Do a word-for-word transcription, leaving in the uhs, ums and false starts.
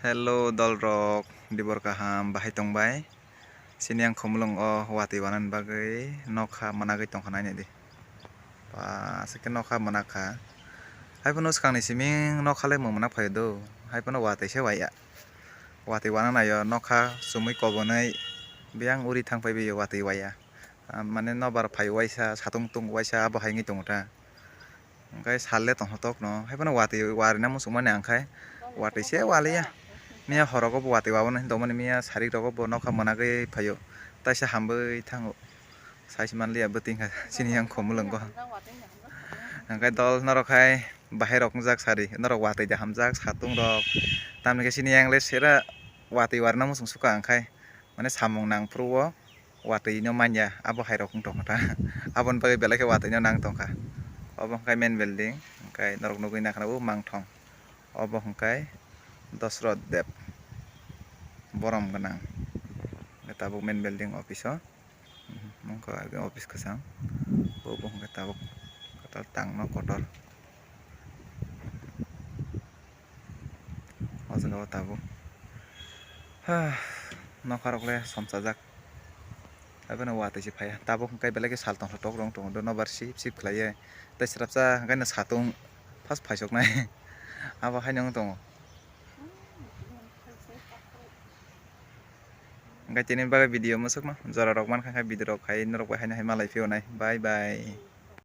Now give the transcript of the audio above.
Hello dolrok, dibor kaham, bahai tongbai? Sini ang khumulwng o watwi wanani bagwi nokha mwnagwi tongkha nainai di. Pa, aswkhe nokha mwnakha. Haiphano swkangni siming nokha le mung mwnakphaio do. Haiphano watwi se waya. Watwi wana naio nokha chumui kobonwi biyang uri thangphaibaio watwi waya. Ah, mane nobar phai waisa, satung tung waisa, abo hai wngwi tongo ta. Hwnkhe sal le tongthotok no, haiphano watwi warina muchungmani ang khai watwi se waliya. Miya horogo bo watwi waboni hinwi tongmani, miya sarik rogo bo nokha mwnagwi phaio, taisa hambai thango. Saisi manliya bwtwi wngkha chini yang khumulwng go. Hwnkhe dol norok hai bahai rok wngjak sari, norok watwi da hamjak satung rok. Tamni khe chini yang le sera watwi warina muchung sukha ang khai. Mane samung nang phuru o watwi no manya, abo hai rok wng tongkha ta. Aboni bagwi belai khe watwi no nang tongkha. Obo hwnkhe main building, hwnkhe norok nugwi nakhna o mangthong. Obo hwnkhe Dosrot Deb, borom gwnang. Hwnkhe tabuk main building office o, mhm, wngkha age office kwchang. Bo bo hwnkhe tabuk kwtal tangno kotor. O jaga o tabuk. Ha, nokha rok le somsajak. Haibeno watwi se phaiya. Tabuk hwnkhe belai khe sal tongthok rok wng tongo, nobar sip sip khlaiwi. Tei swrapsa hwnkhe no satung phas phaisoknai. Abo haino wng tongo. Hwnkhe tini bagwi video mwswkno jora rok mankha khe video rok hai norok bai haino hai malai phiyonai. Bye bye.